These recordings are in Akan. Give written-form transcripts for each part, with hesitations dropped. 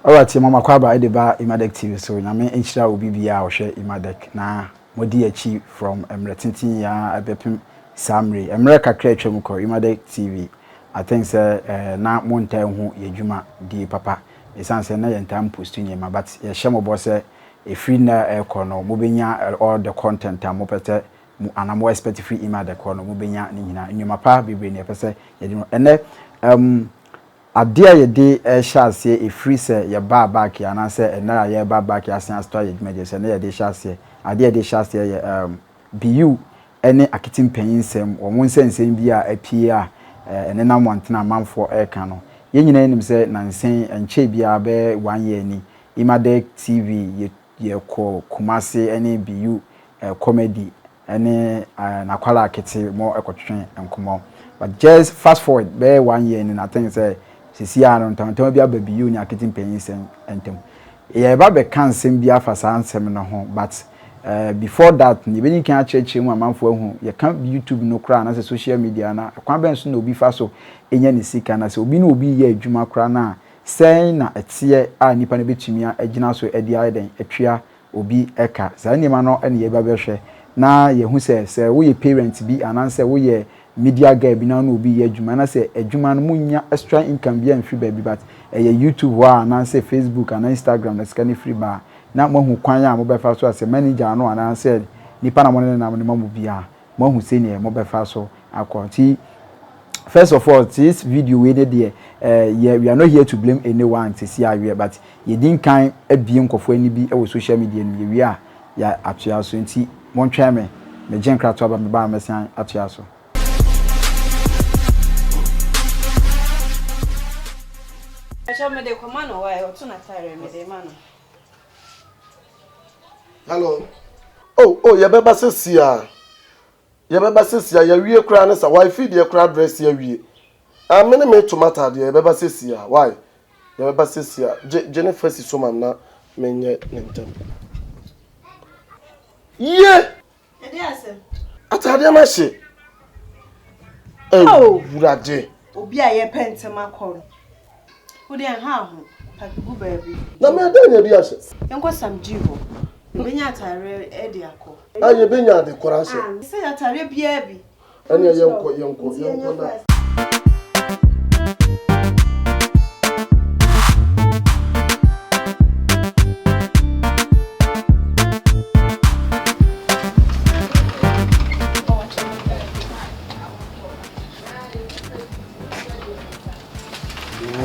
Alright, yɛma mo akwaaba de ba Imadec TV so. Nyame nhyira obi biara a ɔhwɛ Imadec na modi akyi from mmerɛ tenten yi ara ɛbɛpem saa mmerɛ yi. Mmerɛ kakra atwam kɔ Imadec TV, I think sɛ eh, na montaa nhu yɛn dwuma die papa ɛsiane sɛ na yɛntaa mpost nneɛma, but yɛhyɛ mo bɔ sɛ ɛfiri nnɛ ɛrekɔ no mobɛnya all the content a mopɛ sɛ mo anaa mo expect firi Imadec hɔ no, mobɛnya ne nyinaa. Nneɛma pa bebree na yɛpɛ sɛ yɛde no. Ɛnnɛ, um, Adeɛ a yɛde rehyɛ aseɛ ɛfiri sɛ yɛbaa back yi anaasɛ ɛnnɛ a yɛreba back yi asan asotɔ ayɛ adwuma deɛ sɛ ɛnnɛ yɛde rehyɛ aseɛ. Adeɛ a yɛde rehyɛ aseɛ yɛ erm BU ne Akete mpanyinsɛm, wɔn nsɛnsɛm bi a apue a ɛnenam mmɔntene a amanfoɔ reka no. Yɛn nyinaa nim sɛ nansa yi, ɛnkyɛɛ biara bɛyɛ one year ni, Imadec TV yɛ yɛkɔɔ Kumasi ne BU comedy ne n'akwadaa kete mo kɔtwetwe nkɔmmɔ. But just fast forward bɛyɛ one year ni na I think sɛ sisi a no ntawntawm bi aba BU ne akete mpanyin nsɛm ntam. Yɛreba bɛka nsɛm bi afa saa nsɛm no ho but uh, before that no yɛbɛdi kan akyerɛkyerɛ mu amanfoɔ ahu yɛka YouTube no koraa anaasɛ social media no a kwan bɛn so na obi fa so nya ne sika na sɛ obi ne obi yɛ adwuma koraa no a sɛn na ɛteɛ a nipa no bɛtumi agyina so de ayɛ dɛn atua obi ka. Saa nneɛma no na yɛba bɛhwɛ na yɛahu sɛ, sɛ woyɛ parent bi anaasɛ woyɛ media guy bi na wo ne obi reyɛ adwuma na sɛ adwuma no monnya extra income biara mfiri baabi but ɛyɛ YouTube hɔ a anaasɛ Facebook anaa Instagram na sika no firi ba a, na moahu kwan a mobɛfa so a sɛ manager no anaasɛ nipa na mo ne no nam no ma mo bi a, moahu sɛdeɛ mobɛfa so akɔ. Nti first of all this video wei ne deɛ eh, yɛ we are not here to blame anyone sisi aweɛ but yɛdi nkan abie nkɔfoɔ ani bi wɔ social media no yɛwie a yɛ atoa so nti montwɛn me megye nkratoa ba meba a mɛsan atoa so. Ɛkyɛ mede kɔma no wae ɔto n'atadeɛ mede ma no. Hello. Oh, oh, yɛbɛba sɛsi a. Yɛbɛba sɛsi a, yɛawie koraa ne sa. Why, fii deɛ koraa dress awie. Ah, me ne me to m'ataadeɛ, yɛbɛba sɛsi a. Why, yɛbɛba sɛsi a. Gye, gye ne fa si so ma me na menyɛ ne ntɛm. Ye! Ataadeɛ no ahye. Awurade. Obi a yɛpɛ ntɛm akɔ no. Wo deɛ nha ho, paki gu baabi. Na me adan nya bi ahyɛ. Yɛnkɔ Sam G hɔ. Yɛbɛnya ataadeɛ de akɔ. Ah, yɛbɛnya ade koro ahyɛ. Sɛ ataadeɛ biara bi. Ɛnneɛ yɛnkɔ, yɛnkɔ, yɛnkɔ na.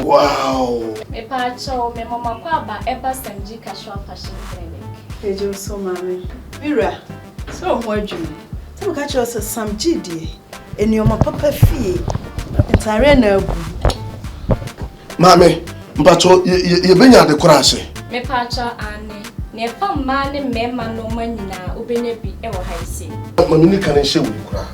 Wow! Mepaakyɛw, me mama akwaaba ɛba Samji Casual Fashion Clinic. Megye wo so maame. Me wura, sɛ wo ho adwuma. Sɛ meka kyerɛ wo sɛ Samji deɛ, nneɛma papa fie, ntaareɛ na agu. Maame, mpakyɛw, yɛbɛnya ade koro ahyɛ? Mepaakyɛw, aane. Nea ɛfa mmaa ne mmarima nnoɔma nyinaa wobɛnya bi wɔ ha yi sei. Ma menni kan nhyɛ wei koraa.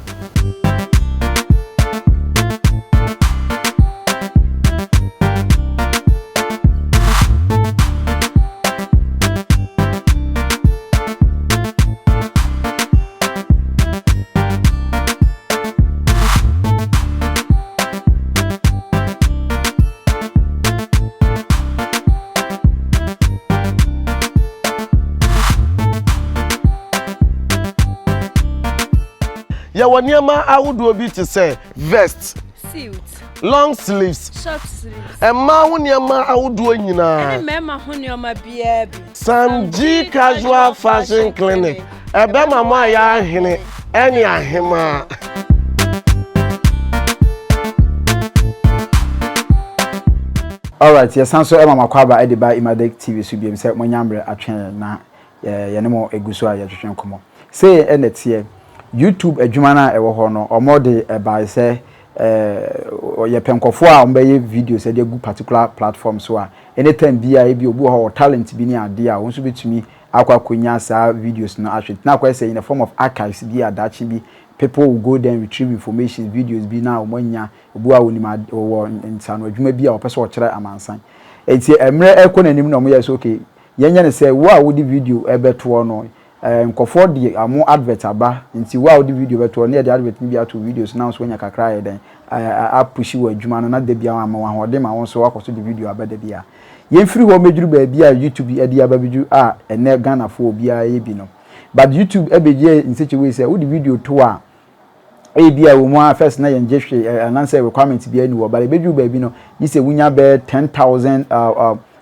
Yɛwɔ nneɛma ahodoɔ bi te sɛ vest, suit, long sleeves, short sleeves, mmaa ho nneɛma ahodoɔ nyinaa, ɛne mmarima ho nneɛma biara bi. Samji Casual Fashion Clinic, ɛbɛma mo ayɛ ahene ɛne ahemaa. Alright, yɛsan so ma mo akwaaba de ba Imadec TV so biom sɛ moanya mmerɛ atwɛn yɛn na yɛne mo gu so a yɛtwetwe nkɔmmɔ. Sei na ɛteɛ, YouTube adwuma no a ɛwɔ hɔ no, wɔde ɛbae sɛ yɛpɛ nkurɔfoɔ a wɔbɛyɛ videos de agu particular platform so a, anytime biara ebi obi wɔ hɔ ɔwɔ talent bi ne adeɛ a, wɔn nso bɛtumi akɔ akɔnya saa videos no ahwɛ. Na akɔyɛ sɛ in a form of archives bi a daakye bi people will go there and retrieve information, videos bi na wɔn anya. Obi wɔ hɔ a ɔnim ade, ɔwɔ nsaano adwuma bi a ɔpɛ sɛ ɔkyerɛ amansan. Enti mmerɛ ɛrekɔ n'anim na wɔyɛɛ sɛ okay, yɛnyɛ no sɛ wo a wode video ɛbɛtoɔ no, nkurɔfoɔ de wɔn advert aba, nti wo a wode video bɛtoɔ no, na yɛde advert no bi ato wo video so na wo nso woanya kakra ayɛ dɛn, apushi wɔ adwuma no na da biara ama wo ahoɔden ma wo nso woakɔ so de video aba da biara. Yɛmfiri hɔ mmɛduru baabi a YouTube de aba bɛduru a ɛnɛ Ghanafoɔ obiara yɛ bi no. But YouTube bɛgyee in such a way sɛ wode video to a, ebia wɔ mu a first na yɛngye hwee anaasɛ requirement biara ni hɔ, but ɛbɛduru baabi no gye sɛ wonya bɛyɛ 10,000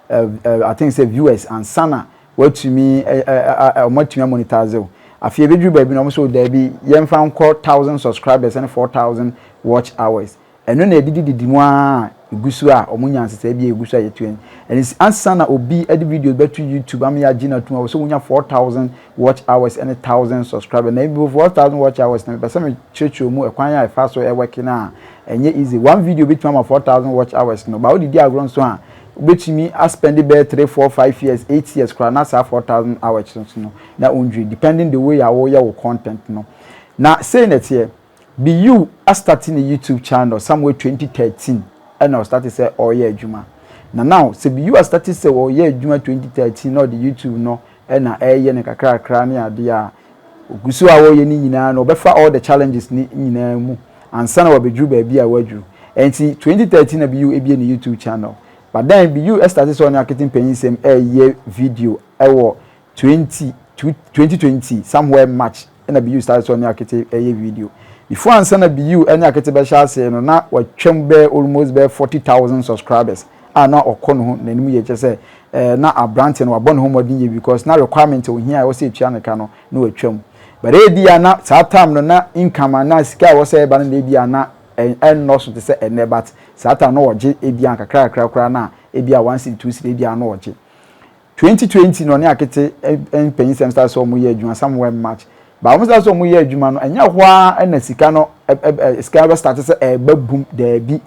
I think sɛ viewers ansa na watumi wɔn atumi amonetize wo. Afei ɛbɛduru baabi no wɔn sɛ daabi, yɛmfa nkɔ 1,000 subscribers ne 4,000 watch hours. Ɛno na ɛdidididi mu ara egu so a wɔn nya nsesaeɛ bi a egu so a yɛtu ɛn ansa na obi de video bɛto YouTube ama yɛagye no atum a, wɔsɛ wonya 4,000 watch hours ne 1,000 subscribers. Na ebi 4,000 watch hours na mepɛ sɛ mekyerɛkyerɛ mu ɛkwan a ɛfa so ɛwɔke no a, ɛnyɛ easy. One video betumi ama 4,000 watch hours no ba. Wode di agorɔ nso a, wobɛtumi aspend bɛyɛ 3, 4, 5 years, 8 years koraa na saa 4,000 hours nso no na ɔndwiri, depending the way a wɔyɛ wo content no. Na sei na ɛteɛ, Beyou astart ne YouTube channel somewhere 2013 ɛna ɔstart sɛ ɔreyɛ adwuma. Na now sɛ Beyou astart sɛ ɔreyɛ adwuma 2013 na ɔde YouTube no ɛna ɛreyɛ ne kakrakra ne adeɛ a ogu so a wɔreyɛ ne nyinaa no, ɔbɛfa all the challenges ne nyinaa mu ansa na wabɛduru baabi a waduru. Nti 2013 na Beyou ebie ne YouTube channel, but then Beyou ɛstart sɛ ɔne Akete Mpanyinsɛm ɛreyɛ video ɛwɔ 2020 somewhere March ɛna Beyou start sɛ ɔne Akete ɛyɛ video. Before ansa na Beyou ɛne Akete bɛhyɛ aseɛ no, na watwam bɛɛ almost bɛɛ 40,000 subscribers a na ɔkɔ ne ho n'anim yɛ kyɛ sɛ na aberanteɛ no wabɔ ne ho mmɔden yie, because na requirement a ohia a ɛwɔ sɛ etua ne ka no na watwam. But ebi a na saa time no na income a na sika a ɛwɔ sɛ ɛba no na ebi a na ɛnnɔso te sɛ ɛnɛ, but saa time no wɔgye ebi a kakra kakra koraa na ebi a 1 cedi, 2 cedi ebi a na wɔgye. 2020 na ɔne Akete Mpanyinsɛm start sɛ ɔmo yɛ adwuma somewhere March, but ɔmo start sɛ ɔmo yɛ adwuma no, ɛnyɛ hɔ ara ɛna sika no ɛ ɛ sika bɛ start sɛ ɛɛba boom. Daabi,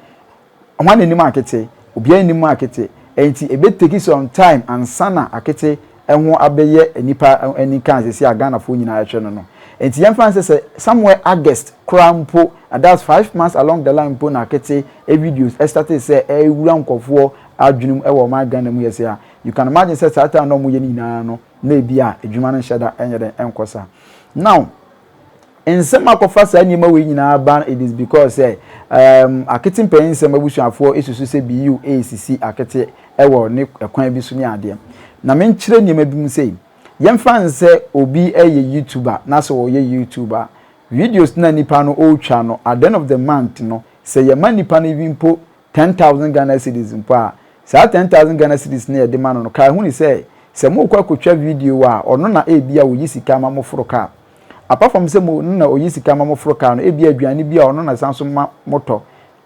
wɔn anim Akete, obiara anim Akete, nti ebe take some time ansa na Akete ɛho abɛyɛ nipa ani kan sisi a Ghanafoɔ nyinaa ɛhwɛ no. Nti yɛn fa sɛ somewhere August koraa mpo, that's 5 months along the line mpo, na Akete videos ɛstart sɛ ɛwura nkɔfoɔ adwene mu ɛwɔ ɔman Ghana mu. Yɛ sɛ a you can imagine sɛ saa time na ɔmo yɛ ne nyinaa no, na ebi a adwuma no nhyɛ da ɛnyɛ dɛ ɛnkɔ saa. Now nsɛm akɔfa saa nneɛma wei nyinaa ba, it is because sɛ Akete Mpanyinsɛm abusuafoɔ esusu sɛ Beyou esisi Akete ɛwɔ ne ɛkwan bi so ne adeɛ. Na menkyerɛ nneɛma bi mu sɛ yɛmfa nsɛ obi ɛyɛ YouTuber na sɛ ɔyɛ YouTuber videos na nipa no ɔretwa no, at the end of the month no, sɛ yɛma nipa no bi mpo 10,000 Ghana cedis mpo a, saa 10,000 Ghana cedis no yɛde ma no, kaa hu ni sɛ mo kɔ akotwa video a, ɔno na ebi a oyi sika ma mo foro kaa. Apart from sɛ mo no na oyi sika ma mo foro kaa no, ebi aduane bi a ɔno na san so ma mo tɔ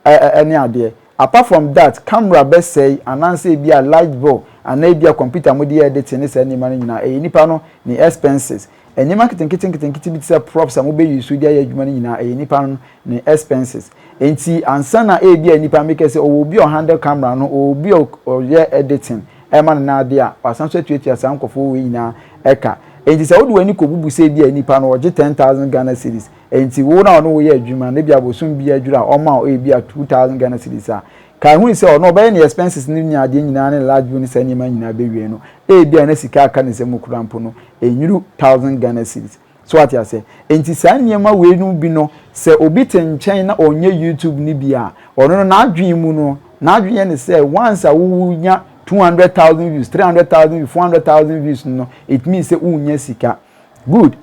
ɛne adeɛ. Apart from that, camera bɛsɛe anaasɛ ebi a light bill anaa ebi a computer mo de yɛ editing ne saa nneɛma no nyinaa ɛyɛ nipa no ne expenses. Nneɛma nketenkete nketenkete bi te sɛ props a mo bɛ use de ayɛ adwuma no nyinaa ɛyɛ nipa no ne expenses. Nti ansa na ebi a nipa mi kɛ sɛ ɔwɔ obi a ɔhandle camera no, ɔwɔ obi a ɔyɛ editing ɛma no n'ade a wasan so atuatua saa nkɔfoɔ wei nyinaa ɛka. Nti sɛ wode w'ani kɔ bubu sɛ ebi a nipa no ɔgye 10,000 Ghana cedis, nti wo na ɔno woyɛ adwuma no, ebi abosom bi adwura a ɔma ebi a 2,000 Ghana cedis a, ka ehu sɛ ɔno ɔbɛyɛ ne expenses ne nya adeɛ nyinaa ne large bill ne saa nneɛma nyinaa bɛwie no, ebi a na sika aka ne nsam kura mpo no enyuru 1,000 Ghana cedis so. Ate ase? Nti saa nneɛma wei no bi no, sɛ obi te nkyɛn na ɔnyɛ YouTube ni bi a, ɔno no n'adwene mu no, n'adwene yɛ ne sɛ once a wonya 200,000 views, 300,000 views, 400,000 views no, it means sɛ wonya sika good.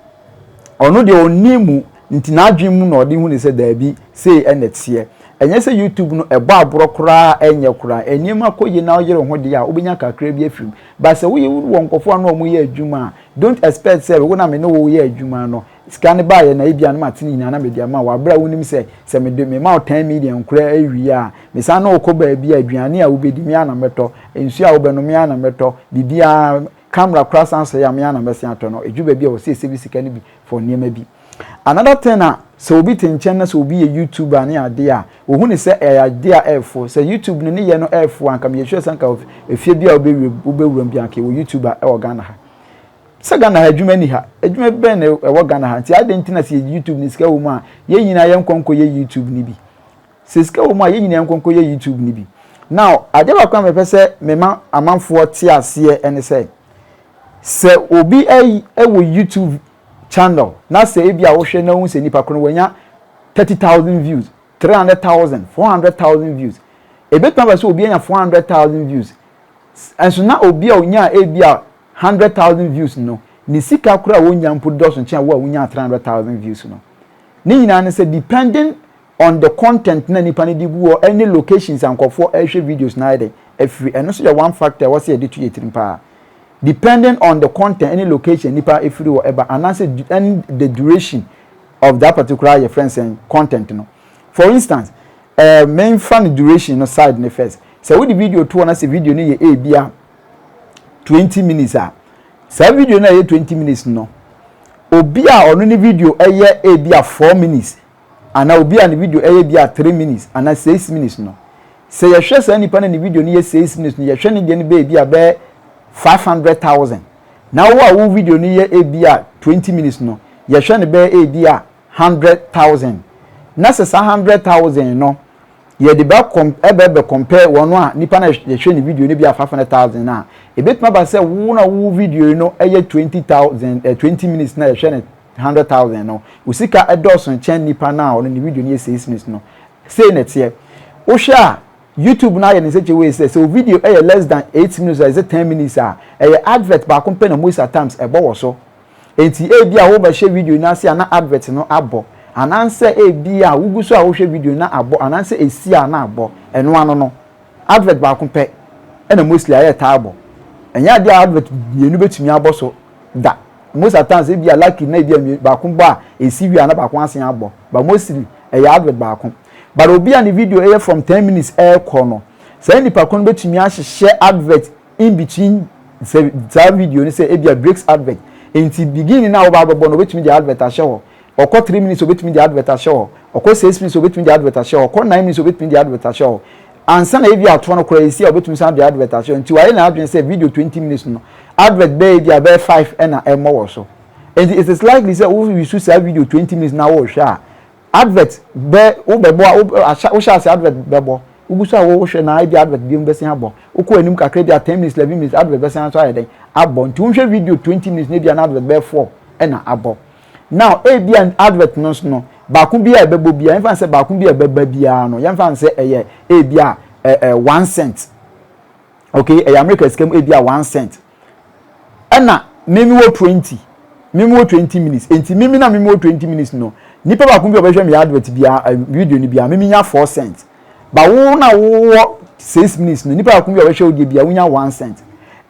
Ɔno deɛ ɔni mu nti n'adwene mu na ɔde hu ne sɛ daabi, sei ɛna teɛ. Ɛnyɛ sɛ YouTube no ɛbɔ aborɔ koraa, ɛnyɛ koraa. Nneɛma kɔ yie na ɔyere ho deɛ a, wobɛnya kakra bi afiri mu. But sɛ woyɛ wɔ nkɔfoɔ a na wɔn yɛ adwuma a, don't expect sɛ wo na me ne wo yɛ adwuma no, sika ne baayɛ na ebi a no ma te ne nyinaa na mede ama wo abere a wonim sɛ mede me ma wo 10 million koraa awie a, mesan na wokɔ baabi a aduane a wobɛdi me ana mɛtɔ, nsuo a wobɛnom me ana mɛtɔ, biribiara, camera koraa san sɛ yɛ a me ana mɛsen atɔ no. Edu baabi a wɔsɛ ɛsɛ bi sika no bi for nneɛma bi. Another thing a sɛ obi te nkyɛn na sɛ obi yɛ YouTuber ne adeɛ a, ohun ne sɛ ɛyɛ adeɛ a ɛɛfo sɛ YouTube no ne yɛ no ɛɛfo anka meyɛ sure sɛ nka efie bi a wobɛwura bi anka ɛwɔ YouTuber ɛwɔ Ghana ha. Sɛ Ghana ha adwuma ni ha, adwuma bɛn na ɛwɔ Ghana ha? Nti adi nti na sɛ YouTube ne sika wɔ mu a, yɛn nyinaa yɛn nkɔnkɔ yɛ YouTube ne bi. Sɛ sika wɔ mu a, yɛn nyinaa nkɔnkɔ yɛ YouTube ne bi. Now adeɛ baako a mepɛ sɛ mema amanfoɔ te aseɛ ɛne sɛ obi ɛwɔ YouTube channel na sɛ ebi a wohwɛ na ohun sɛ nipa koro wɔnya 30,000 views, 300,000, 400,000 views, ebetuma ba sɛ obi anya 400,000 views. Ɛnso na obi a onyaa ebi a 100,000 views no, ne sika koraa a wonya mpo dɔɔso nkyɛn wo a wonya 300,000 views no. Ne nyinaa ne sɛ, depending on the content na nipa no de gu hɔ ɛne locations a nkɔfoɔ ɛrehwɛ videos na ayɛ dɛ afiri. Ɛno nso yɛ one factor ɛwɔ sɛ yɛde to yɛ tirim paa. Depending on the content ɛne location nipa efiri hɔ ɛba, anaasɛ ɛne the duration of that particular, yɛ friend sɛn, content no. For instance, mɛnfa no duration no side ne first. Sɛ wode video to hɔ na sɛ video no yɛ ebia 20 minutes a, saa video no a ɛyɛ 20 minutes no, obi a ɔno ne video ɛyɛ ebia 4 minutes, anaa obi a ne video ɛyɛ bi a 3 minutes anaa 6 minutes no, sɛ yɛhwɛ saa nipa no ne video no yɛ 6 minutes no, yɛhwɛ ne deɛ no bɛyɛ bi a bɛyɛ 500,000, na wo a wo video no yɛ ebi a 20 minutes no, yɛhwɛ no bɛyɛ ebi a 100,000. Na sɛ saa 100,000 no yɛde bɛ kɔm ɛbɛ bɛ compare wɔn a nipa na yɛhwɛ ne video no bi a 500,000 na ebetuma ba sɛ wo na wo video no ɛyɛ 20,000, 20 minutes na yɛhwɛ ne 100,000 no, o sika ɛdɔɔso nkyɛn nipa na ɔno ne video no yɛ 6 minutes no. Sei na ɛteɛ. Wohwɛ a, YouTube na ayɛ ne nsɛkyɛ wei sɛ o video ɛyɛ less than 8 minutes or ɛsɛ 10 minutes a, ɛyɛ advert baako pɛ na most at times ɛbɔ wɔ so. Eti ebi a wobɛhyɛ video no ase a na advert no abɔ, anaasɛ ebi a wogu so a wohwɛ video na abɔ, anaasɛ esi a na abɔ. Ɛno ano no, advert baako pɛ ɛna mostly ayɛ taa abɔ. Ɛnyɛ adeɛ a advert mmienu bɛtumi abɔ so da. Most at times, ebi a lucky na ebi a baako bɔ a esi wie a na baako asen abɔ, but mostly ɛyɛ advert baako. But obi a ne video ɛyɛ from 10 minutes ɛɛkɔ no, saa nipa ko no bɛtumi ahyehyɛ advert in between sɛ saa video no, sɛ ebi a breaks advert. Nti beginning na wɔba abɛbɔ no, obetumi de advert ahyɛ hɔ. Ɔkɔ 3 minutes, obetumi de advert ahyɛ hɔ. Ɔkɔ 6 minutes, obetumi de advert ahyɛ hɔ. Ɔkɔ 9 minutes, obetumi de advert ahyɛ hɔ. Ansa na ebi atoɔ no koraa esi a, obetumi san de advert ahyɛ hɔ. Nti wayɛ n'adwene sɛ video 20 minutes no, advert bɛyɛ bi a bɛyɛ five ɛna ɛmɔ wɔ so. Nti it is likely sɛ woyi saa video 20 minutes na wɔrehwɛ a, advert bɛ wobɛbɔ a wohyɛ ase, advert bɛbɔ. Wogu so a wɔhwɛ na ebi advert bi mu bɛsen abɔ. Wokɔ anim kakra bi a, 10 minutes, 11 minutes, advert bɛsen nso ayɛ dɛn abɔ. Nti wohwɛ video 20 minutes na ebi a na advert bɛyɛ four ɛna abɔ. Now ebi a advert no nso no, baako bi a ɛbɛbɔ bi a, yɛmfa sɛ baako bi a ɛbɛba biara no, yɛmfa sɛ ɛyɛ ebi a ɛ ɛ 1 cent, okay, ɛyɛ America sika mu ebi a 1 cent. Ɛna mimi wɔ 20 minutes, nti mimi na mimi wɔ 20 minutes no, nipa baako bi a ɔbɛhwɛ mi advert bia, video ni bia, mimi nya 4 cent. Ba wo na wowɔ 6 minutes no, nipa baako bi a ɔbɛhwɛ wo deɛ bia, wonya 1 cent.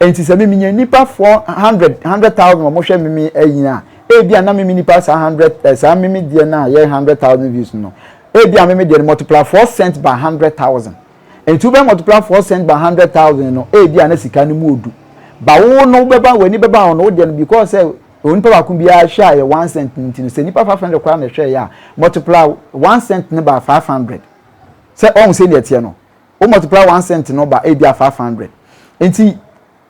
Nti sɛ mimi nya nipa four hundred hundred thousand wɔn hwɛ mimi ɛyin a, ebi a na mimi nipa saa hundred saa mimi deɛ na yɛ 100,000 views no, ebi a mimi deɛ no multiply 4 cent by 100,000. Nti wobɛ multiply 4 cent by 100,000 no, ebi a na sika no mu odu. Ba wo no wobɛba w'ani bɛba wɔn no, wo deɛ no, because sɛ onipa baako biara hwɛ a yɛ 1 cent, nti no sɛ nipa 500 koraa na ɛhwɛ yɛ a, multiply 1 cent ne by 500. Sɛ ɔhun sɛ nea ɛteɛ no, wo multiply 1 cent no ba ebi a 500. Nti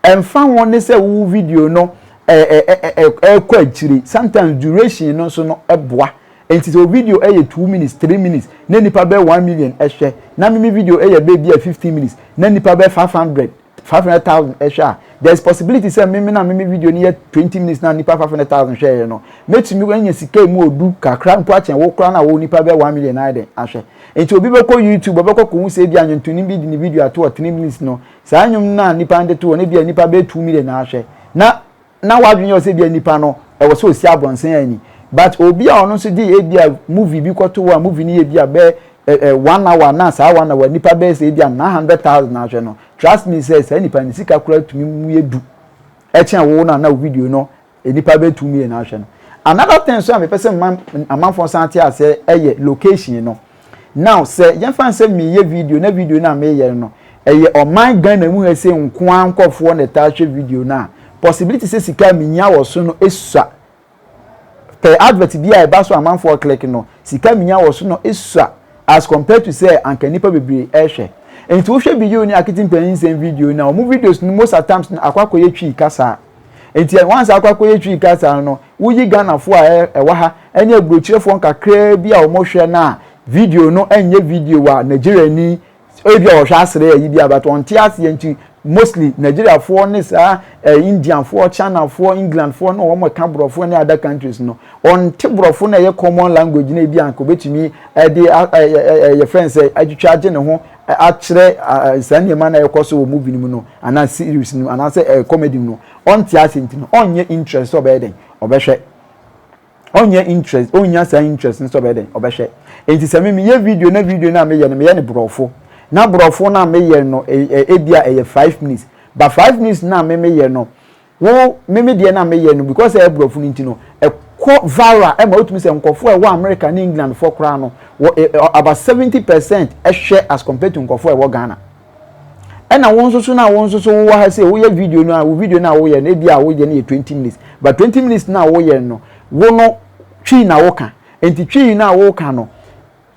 ɛnfa ho ne sɛ wo video no ɛɛ ɛ ɛ ɛkɔ akyire. Sometimes duration no nso no ɛboa. Nti sɛ o video ɛyɛ 2 minutes, 3 minutes na nipa bɛ 1 million ɛhwɛ, na mimi video ɛyɛ bɛ bi a 15 minutes na nipa bɛ 500,000 ɛhwɛ a, there is possibility sɛ mimi na mimi video ni yɛ 20 minutes na nipa 500,000 hwɛ yɛ no, mɛtumi anya sika mu odu kakra mpo akyɛn wo koraa na wo nipa bɛ 1 million ayɛ dɛ ahwɛ. Nti obi bɛkɔ YouTube, ɔbɛkɔ kɔn sɛ ebi anwontoni bi di ne video ato wɔ 3 minutes no, saa nnwom na nipa de to wɔ ne bi a nipa bɛ 2 million ahwɛ, na wadwene yɛ sɛ bi a nipa no ɛwɔ sɛ osi abɔnsen ani. But obi a ɔno nso de ebi a movie bi kɔto hɔ a, movie no yɛ bi a bɛ ɛ ɛ 1 hour, na saa 1 hour nipa bɛyɛ sɛ ebi a 900,000 ahwɛ no, trust me sɛ saa nipa ne sika kura tumi mu yɛ du ɛkyɛn wo na video no nipa bɛ 2 million ahwɛ no. Another thing nso a mepɛ sɛ mma amanfoɔ san te aseɛ ɛyɛ location no. Now sɛ yɛmfa sɛ meyɛ video na video no a meyɛ no ɛyɛ ɔman Ghana mu ha sɛ nkoa nkɔfoɔ na ɛtaa hwɛ video no a, possibility sɛ sika minya wɔ so no esua per advert bi a ɛba so amanfoɔ click no, sika minya wɔ so no esua as compared to sɛ anka nipa bebree ɛhwɛ. Nti wohwɛ video ni akete mpanyin nsɛm video na wɔn videos no, most at times no akɔ akɔyɛ Twi kasa. Nti once akɔ akɔyɛ Twi kasa no, woyi Ghanafoɔ a ɛwɔ ha ɛne aburokyerefoɔ nkakraa bi a wɔhwɛ na video no ɛnyɛ video a Nigeria ni ebi a ɔhwɛ asere ayi bi a, but ɔnte aseɛ. Nti mostly Nigeriafoɔ ne saa Indianfoɔ, Chinafoɔ, Englandfoɔ na wɔn ka borɔfoɔ ne other countries no, ɔnte borɔfo na ɛyɛ common language na ebi anka obetumi ɛde ɛ ɛ ɛ yɛ fɛn sɛ atwitwa agye ne ho. akyerɛ saa nneɛma no a ɛkɔ so wɔ movie no mu no anaa series no mu anaasɛ comedy mu no, ɔnte ase nti no, ɔnyɛ interest sɛ ɔbɛyɛ dɛn, ɔbɛhwɛ. Ɔnyɛ interest, ɔnya saa interest no sɛ ɔbɛyɛ dɛn, ɔbɛhwɛ. Nti sɛ me meyɛ video na video no a meyɛ no, meyɛ no borɔfo, na borɔfo no a meyɛ no, ebi a ɛyɛ 5 minutes, but 5 minutes na me meyɛ no, wo meme deɛ na meyɛ no, because ɛyɛ borɔfo no nti no, ɛkɔ viral, ɛma wotumi sɛ nkɔfoɔ a ɛwɔ America ne England foɔ koraa no wɔ about 70% ɛhwɛ as compared to nkɔfoɔ a ɛwɔ Ghana. Ɛna wɔn nso so na wɔn nso so wɔ ha sɛ woyɛ video no a, wo video no a woyɛ no, ebi a woyɛ no yɛ 20 minutes, but 20 minutes na woyɛ no, wo no Twi na woka. Nti Twi na woka no,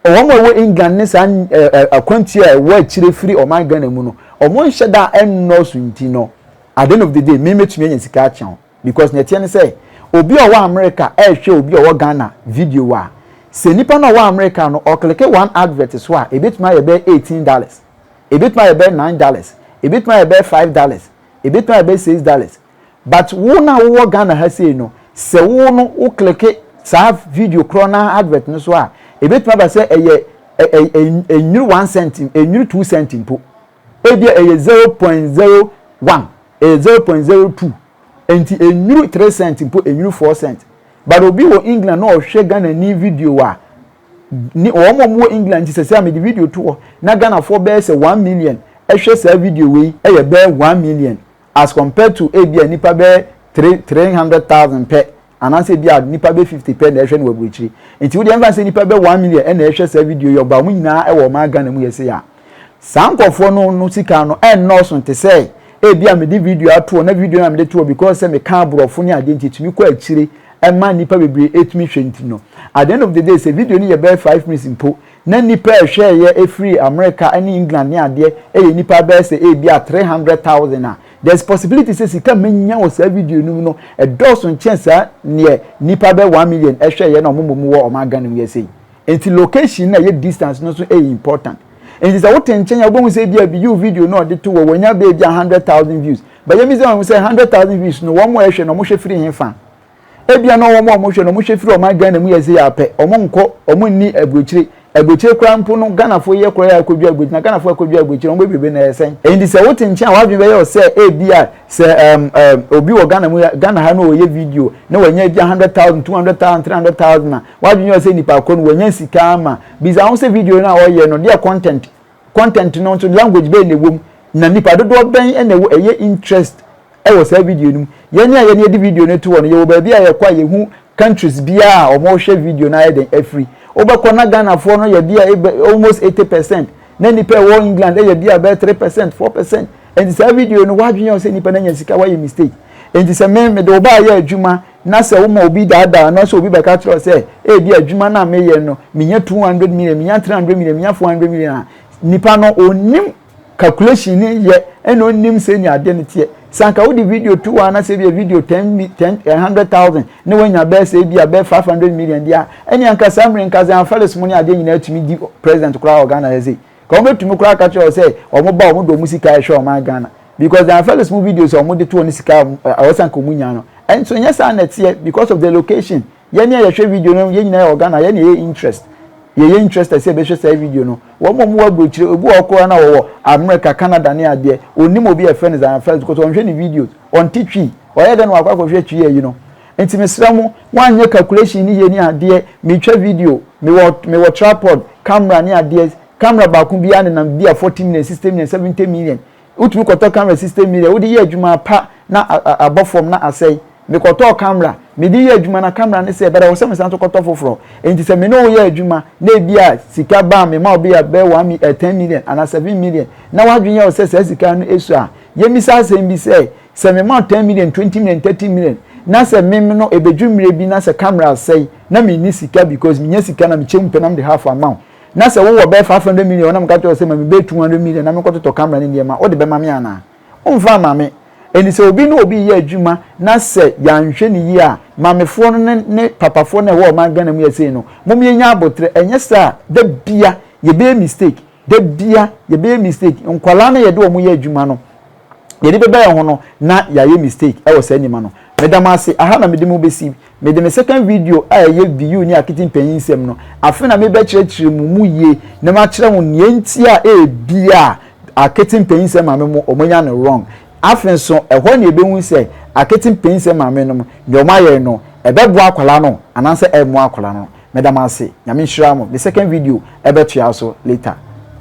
wɔn a ɛwɔ England ne saa ɛ ɛ akwantuo a ɛwɔ akyire firi ɔman Ghana mu no, wɔn nhyɛ da ɛnnɔɔso. Nti no, at the end of the day, mi mɛtumi anya sika akyɛn, because nea ɛteɛ ne sɛ obi a ɔwɔ America ɛrehwɛ obi a ɔwɔ Ghana video a, sɛ nipa no a ɔwɔ America no ɔclick one advert so a, ebetumi ayɛ bɛyɛ $18, ebetumi ayɛ bɛyɛ $9, ebetumi ayɛ bɛyɛ $5, ebetumi ayɛ bɛyɛ $6. But wo na wowɔ Ghana ha sei no, sɛ wo no wo click saa video korɔ na advert no so a, ebetumi aba sɛ ɛyɛ ɛ ɛnwuru 1 cent, ɛnwuru 2 cent mpo. Ebi ɛyɛ 0.01, ɛyɛ 0.02, nti ɛnwuru 3 cent mpo, ɛnwuru 4 cent. But obi wɔ England na ɔhwɛ Ghana ni video a, ni wɔn a wɔwɔ England, nti sɛ sɛ amede video to hɔ na Ghanafoɔ bɛyɛ sɛ 1 million ɛhwɛ saa video wei, ɛyɛ bɛyɛ 1 million as compared to ebi a nipa bɛyɛ 300,000 pɛ, anaasɛ ebi a nipa bɛ 50 pɛ na ɛhwɛ no wɔ aburokyire. Nti wo deɛ, nfa sɛ nipa bɛ 1 million ɛna ɛhwɛ saa video yi, ɔba wɔn nyinaa ɛwɔ ɔman Ghana mu yɛ sɛ ya, saa nkɔfoɔ no sika no ɛnnɔɔso. Te sɛ ebi a mede video ato na video na mede to because sɛ meka aborɔfo ne adeɛ nti tumi kɔ akyire ɛma nipa bebree etumi hwɛ. Nti no, at the end of the day, sɛ video no yɛ bɛyɛ 5 minutes mpo na nipa ɛhwɛ yɛ efiri America ɛne England ne adeɛ ɛyɛ nipa bɛyɛ sɛ ebi a 300,000 a, there is possibility sɛ sika menya wɔ saa video no mu no ɛdɔɔso nkyɛn saa neɛ nipa bɛ 1 million ɛhwɛ yɛ na ɔmo mu wɔ ɔmo Ghana mu yɛ sɛ. Nti location na ɛyɛ distance no nso ɛyɛ important. Nti sɛ wote nkyɛn a, wobɛhu sɛ ebi a bi yi video na ɔde to wɔ wɔnya bɛyɛ bi a 100,000 views, bɛyɛ mi sɛ wɔn sɛ 100,000 views no, wɔn mo ɛhwɛ no, wɔn hwɛ firi he fa? Ebia na wɔn a wɔn hwɛ no, wɔn hwɛ firi ɔman Ghana mu yɛ sɛ yɛ apɛ, wɔn nkɔ, wɔn nni aburokyire. Aburokyire koraa mpo no, Ghanafoɔ yɛ koraa yɛ akɔdwa aburokyire na Ghanafoɔ akɔdwa aburokyire, wɔn bebrebe na ɛsɛn. Nti sɛ wote nkyɛn a, wadwene bɛyɛ sɛ ebi a sɛ obi wɔ Ghana mu, Ghana ha no, wɔyɛ video na wɔnya bi 100,000, 200,000, 300,000 a, wadwene yɛ sɛ nipa koro no wɔnya sika ama. Bisa ho sɛ video no a wɔyɛ no deɛ, content no nso, language bɛyɛ na ɛwɔ mu, na nipa dodoɔ bɛn ɛna ɛwɔ ɛyɛ interest ɛwɔ saa video no mu. Yɛn a yɛn yɛde video no to hɔ no, yɛwɔ baabi a yɛkɔ a yɛhu countries biara a wɔrehwɛ video no ayɛ den afiri. Wobɛkɔ na Ghanafoɔ no yɛ bi a almost 80%, na nipa ɛwɔ England ɛyɛ bi a bɛyɛ 3%, 4%. Nti saa video no, wadwene yɛ sɛ nipa no anya sika, wayɛ mistake. Nti sɛ me mede wo baa yɛ adwuma na sɛ woma obi daadaa na sɛ obi bɛka kyerɛ sɛ ebi adwuma no a meyɛ no, menya 200 million, menya 300 million, menya 400 million a, nipa no onim calculation ne yɛ, ɛna onim sɛ ni adeɛ no teɛ. Sanka wode video to hɔ anasɛ bi a video ten ten 100,000 ne wanya bɛyɛ sɛ ebi a bɛyɛ 500 million deɛ a, ɛne anka saa mmerɛ nka sɛ Felix mu ne adeɛ nyinaa tumi di president koraa wɔ Ghana yɛ sɛ ka wɔn bɛtumi koraa ka kyerɛ sɛ wɔn ba wɔn de wɔn sika ɛhwɛ ɔman Ghana, because the Felix mu videos a wɔn de to wɔn sika ɛwɔ sɛ nka wɔn nya no, ɛnso nyɛ saa na ɛteɛ because of the location. Yɛn a yɛhwɛ video no, yɛn nyinaa yɛ wɔ Ghana, yɛn na yɛ interest, yɛyɛ interested sɛ yɛbɛhwɛ saa video no. Wɔn a wɔwɔ aburokyire, obi wɔ koraa na wɔwɔ America, Canada ne adeɛ, onim obi a yɛfrɛ no Zion Felix because ɔnhwɛ ne videos, ɔnte Twi. Ɔyɛ dɛ na wakɔ akɔhwɛ Twi ayi no. Nti mesrɛ mo, wɔanyɛ calculation ne yie ne adeɛ. Metwa video, mewɔ tripod, camera ne adeɛ. Camera baako biara nenam bi a 40 million, 60 million, 70 million. Wotumi kɔtɔ camera 60 million, wode yɛ adwuma pa na abɔ fam na asɛe. Mekɔtɔɔ camera, mede yɛ adwuma na camera ne sɛ bɛrɛ wɔ sɛ mesan so kɔtɔ foforɔ. Nti sɛ me ne wo yɛ adwuma na ebi a sika baa me ma obi a bɛyɛ one mi 10 million ana 7 million na wadwene yɛ wɔ sɛ saa sika no esu a, yɛmisa asɛm bi sɛ me ma 10 million, 20 million, 30 million na sɛ mem no ebedwu mmerɛ bi na sɛ camera asɛe na me ni sika, because menya sika na mekyɛ mu pɛ na mede half amount, na sɛ wowɔ bɛyɛ 500 million na meka kyerɛ sɛ ma me bɛyɛ 200 million na mekɔtotɔ camera ne nneɛma, wode bɛma me anaa womfa ama me? Ɛni sɛ obi ne obi yɛ adwuma na sɛ yɛanhwɛ ne yie a, maamefoɔ no ne papafoɔ no a ɛwɔ ɔman Ghana mu yɛ sei no, mom yɛnya abotire. Ɛnyɛ saa, da bia yɛbɛyɛ mistake, da bia yɛbɛyɛ mistake. Nkwalaa no yɛde wɔn yɛ adwuma no, yɛde bɛbɛ yɛn ho no na yɛayɛ mistake ɛwɔ saa nneɛma no. Meda mo ase. Aha na mede mo bɛsi. Mede me second video a ɛyɛ Biyu ne Akiti mpanyin nsɛm no, afe na mebɛkyerɛkyerɛ mo mu yie na makyerɛ mo nea nti a ebia Akiti mpanyin nsɛm maame mo wɔn anya no wrong. Afe nso, ɛhɔ na yɛbɛhu sɛ Akiti mpanyin nsɛm maame nom nea wɔn ayɛ no, ɛbɛboa akwadaa no anaasɛ ɛmmoa akwadaa no. Meda mo ase. Nyame nhyira mo. Me second video ɛbɛtoa so later.